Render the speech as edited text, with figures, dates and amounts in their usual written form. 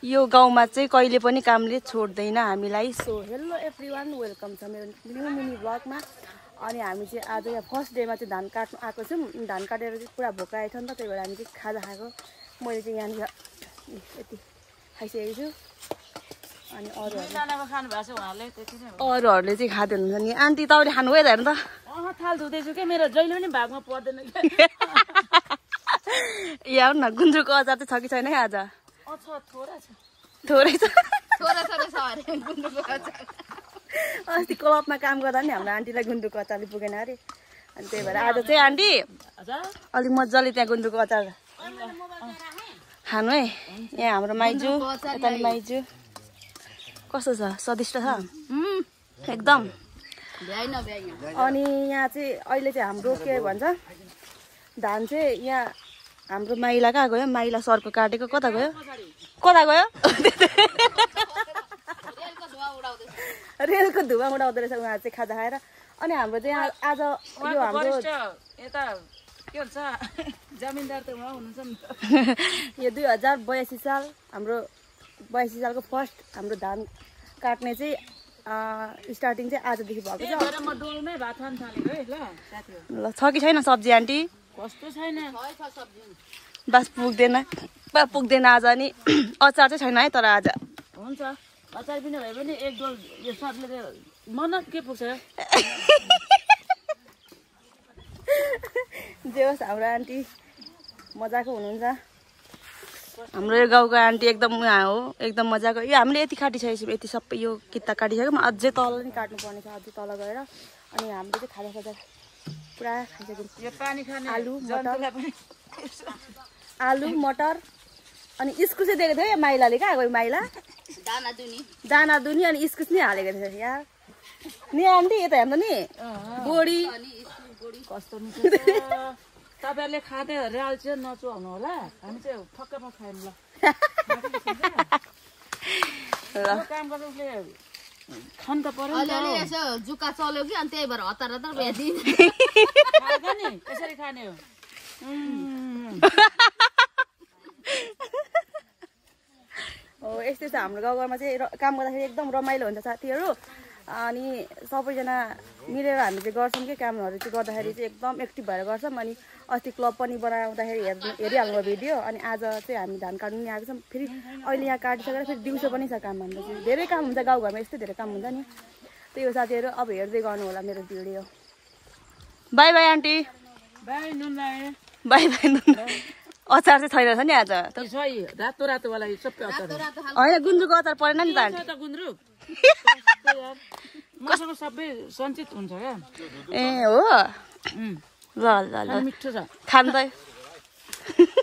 यो गाउँमा चाहिँ कहिले पनि कामले छोड्दैन हामीलाई। सो हेलो एभ्रिवान, वेलकम छ मेरो न्यू मिनी ब्लगमा। अनि हामी चाहिँ आज यहाँ फर्स्ट डेमा चाहिँ धान काट्नु आएको छौँ। धान काटेर चाहिँ पुरा भोक लागेको छ नि त, त्यही भएर हामी चाहिँ खाजा खाएको। मैले चाहिँ यहाँनिर यति खाइसकेको छु। अनि अरूहरूले चाहिँ खाँदैन हुन्छ नि। आन्टी तपाईँले खानुभयो त हेर्नु त। थाल धुँदैछु क्या, मेरो जहिले पनि भागमा पर्दैन यहाँ न गुन्द्रुकको अचार चाहिँ छ कि छैन है आज? थोरै छ। अस्ति क्लबमा काम गर्दा नि हाम्रो आन्टीलाई गुन्द्रुकको अचारले पुगेन अरे। अनि त्यही भएर आज चाहिँ आन्टी अलिक मजाले त्यहाँ गुन्द्रुकको अचार खानु है। यहाँ हाम्रो माइजू, यता नि माइजू। कस्तो छ? स्वादिष्ट छ एकदम। अनि यहाँ चाहिँ अहिले चाहिँ हाम्रो के भन्छ, धान चाहिँ यहाँ हाम्रो माइला कहाँ गयो? माइला सरको काटेको कता गयो? कता गयो? रेलको धुवा उडाउँदो रहेछ उहाँहरू चाहिँ खाजा खाएर। अनि हाम्रो चाहिँ यहाँ आज यो हाम्रो यता के भन्छ जमिनदार त उहाँ हुनुहुन्छ नि यो 2082 साल हाम्रो 82 सालको फर्स्ट हाम्रो धान काट्ने चाहिँ स्टार्टिङ चाहिँ आजदेखि भएको छ। म डोलमै भात खान थालेको है। ल ल छ कि छैन सब्जी आन्टी? कस्तो छैन, बस पुग्दैन आज। अनि अचार चाहिँ छैन है तर आज। हुन्छ अचार पनि भए पनि एक डोल यो साथले मन के पुग्छ जे होस् हाम्रो आन्टी मजाको हुनुहुन्छ। हाम्रो यो गाउँको आन्टी एकदम यहाँ हो, एकदम मजाको। यो हामीले यति काटिसकेको छौँ, यति सबै यो किता काटिसक्यौँ। अझै तल पनि काट्नुपर्ने छ, अझै तल गएर। अनि हामीले चाहिँ खाजा खाजा पुरा खाइसक्यौँ। आलु मटर अनि इस्कुस चाहिँ दिएको थियो माइलाले। कहाँ गयो माइला? दाना दुनी अनि इस्कुस नै हालेको थियो यहाँ नि आन्टी। यता हेर्नु नि बोडी कस्तो मिठो छ। तपाईँहरूले खाँदै राल चाहिँ नचुहाउनु होला, हामी चाहिँ फक्कमा खायौँ। ल काम गर्दा उसले खान त पर्यो नि, जुका चल्यो कि अनि त्यही भएर हतार हतार भेटिन् नि यसरी खाने हो। हो यस्तै छ हाम्रो गाउँघरमा चाहिँ काम गर्दाखेरि एकदम रमाइलो हुन्छ साथीहरू। अनि सबैजना मिलेर हामी चाहिँ गर्छौँ कि कामहरू चाहिँ गर्दाखेरि चाहिँ एकदम एक्टिभ भएर गर्छौँ। अनि अस्ति क्लब पनि बनाउँदाखेरि हेरिहाल्नु भिडियो। अनि आज चाहिँ हामी धान काट्नु नि आएको छौँ। फेरि अहिले यहाँ काटिसकेर फेरि दिउँसो पनि छ काम। हाम्रो चाहिँ धेरै काम हुन्छ गाउँघरमा, यस्तै धेरै काम हुन्छ नि। त्यही हो साथीहरू, अब हेर्दै गर्नु होला मेरो video. Bye bye aunty. Bye नुनलाई बाई बाई नुन। अचार चाहिँ छैन नि आज? रातो रातो वाला सबै अचार होइन, गुन्द्रुकको अचार परेन नि त आन्टी? गुन्द्रुक मसँग सबै सञ्चित हुन्छ क्या। ए हो, ल ल ल मिठो छ खानु त।